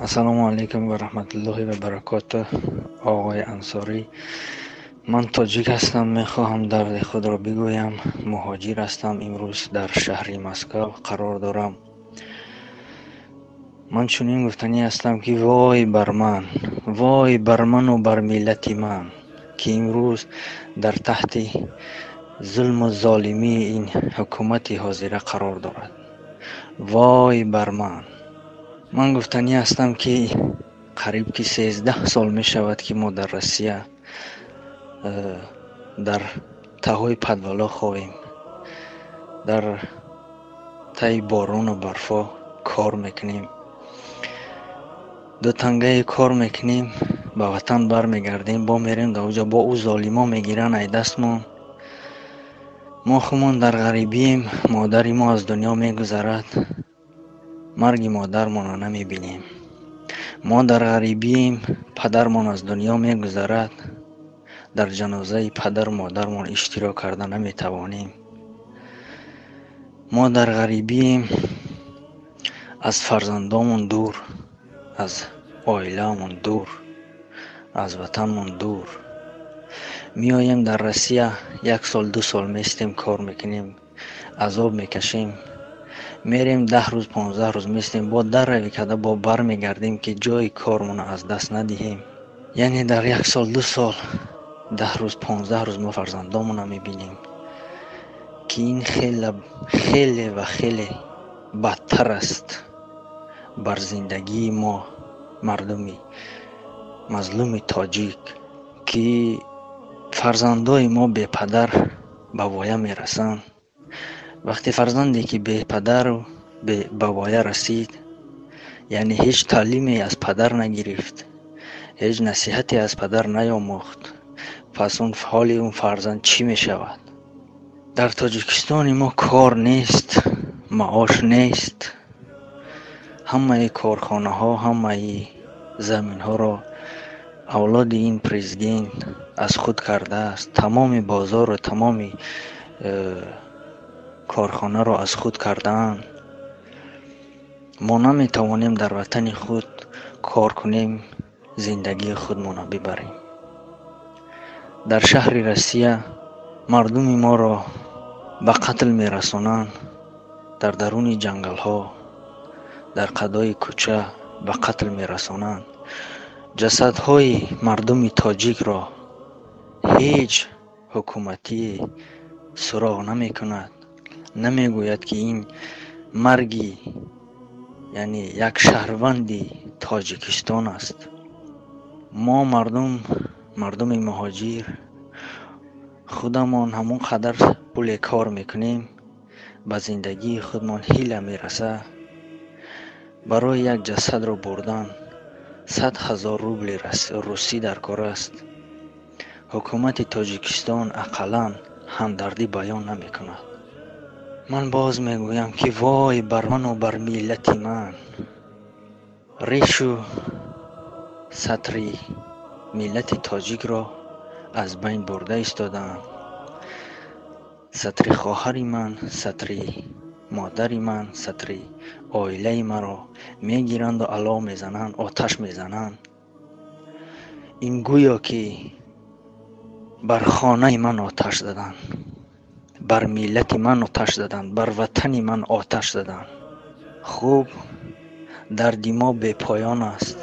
Ассалому алайкум ва раҳматуллоҳи ва баракотуҳ. Оғои Ансорӣ, ман тоҷик ҳастам, мехоҳам дарди худро бигӯям. Муҳоҷир ҳастам, имрӯз дар шаҳри Москва қарор дорам. Ман чунин гуфтанӣ ҳастам, ки вой бар ман, вой бар ману бар миллати ман, ки имрӯз дар таҳти зулму золимии ин ҳукумати ҳозира қарор дорад. Вой бар ман. Ман гуфтанӣ ҳастам, ки қариб ки 13 сол мешавад, ки мо дар Россия дар таҳои подвало хобем, дар таи борону барфо кор мекунем, ду тангае кор мекунем, ба ватан бармегардем, бо мерем дар оҷо, бо ӯ золимо мегиранд ай дастмон. Мо худмон дар ғарибием, модари мо аз дунё мегузарад, марги модармонро намебинем. Мо дар ғарибием, падармон аз дунё мегузарад, дар ҷанозаи падару модармон иштирок карда наметавонем. Мо дар ғарибием, аз фарзандомон дур, аз оилаамон дур, аз ватанмон дур. Меоем дар Россия, як сол, 2 сол местем, кор мекунем, азоб мекашем, мерем, 10 рӯз, 15 рӯз местем, бо дарравӣ карда бо бармегардем, ки ҷои кормонро аз даст надиҳем. Яъне дар як сол, 2 сол, 10 рӯз, 15 рӯз мо фарзандомонро мебинем, ки ин хеле, хеле ва хеле бадтар аст бар зиндагии мо, мардуми мазлуми тоҷик, ки фарзандои мо бепадар ба воя мерасанд. Вақте фарзанде ки бепадару ба воя расид, яъне ҳеҷ таълиме аз падар нагирифт, ҳеҷ насиҳате аз падар наёмӯхт, пас он ҳоли он фарзанд чӣ мешавад? Дар Тоҷикистони мо кор нест, маош нест. Ҳамаи корхонаҳо, ҳамаи заминҳоро авлоди ин президент аз худ кардааст. Тамоми бозору тамоми корхонаро аз худ кардаанд. Мо наметавонем дар ватани худ кор кунем, зиндагии худмонро бибарем. Дар шаҳри Россия мардуми моро ба қатл мерасонанд, дар даруни ҷангалҳо, дар қадои кӯча ба қатл мерасонанд. Ҷасадҳои мардуми тоҷикро ҳеҷ ҳукуматие суроғ намекунад, намегӯяд, ки ин марги, яъне, як шаҳрванди Тоҷикистон аст. Мо мардум, мардуми муҳоҷир, худамон ҳамон қадар пуле кор мекунем, ба зиндагии худмон ҳила мерасад. Барои як ҷасадро бурдан 100 000 рубли русӣ дар кор аст. Ҳукумати Тоҷикистон ақаллан ҳамдардӣ баён намекунад. Ман боз мегӯям, ки вой бар ману бар миллати ман. Решу сатри миллати тоҷикро аз байн бурда истодаанд. Сатри хоҳари ман, сатри модари ман, сатри оилаи маро мегиранду алов мезананд, оташ мезананд. Ин гӯё ки бар хонаи ман оташ заданд, бар миллати ман оташ заданд, бар ватани ман оташ заданд. Хуб, дарди мо бепоён аст.